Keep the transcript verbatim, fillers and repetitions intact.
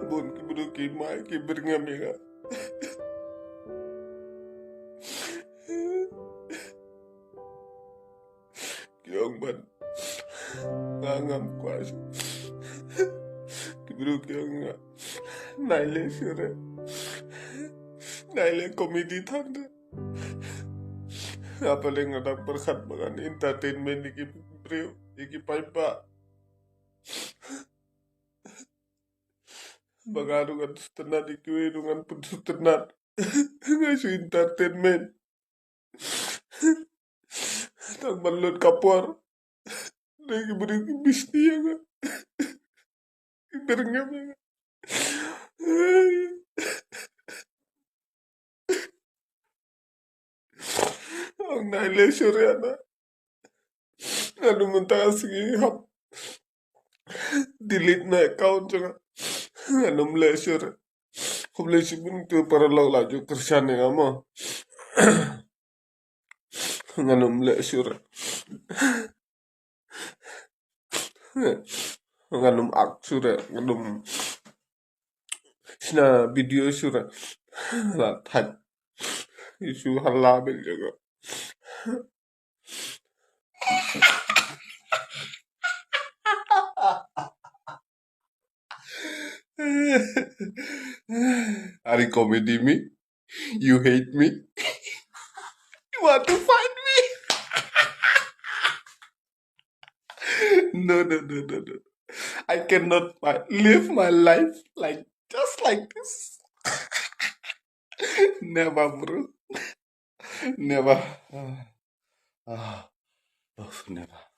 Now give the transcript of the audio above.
Bun ki briew ki mai ki byrngem ïa nga. Ki ong ban nga ngam kwah. Ki briew ki ong nga nai leh shuh re, nai leh comedy than re. Nga pale nga dang pyrkhat ba ngan entertainment ïa ki briew, ïa ki paidbah. Ba nga ruh ngan sngewtynnat, ïa kiwei ruh ngan pynsngewtynnat. Nga shu entertainment. Tang ban lut ka por, dei ki briew ki bishni ïa nga. Ki byrngem ïa nga. Ong nai leh shuh re na. Nga dum mynta ka sngi hap delete na account jong nga. Nga dum leh shuh re. Khublei shibun to paralok la ju kyrshan ïa nga mo. Nga dum leh shuh re. Nga dum act shuh re, nga dum shna video shuh re. La thait. Issue hala bel jaga. Are you comedy me? You hate me? You want to fight me? No, no, no, no, no. I cannot fight. Live my life like just like this. Never, bro. Never. Ah, ah, oh, never.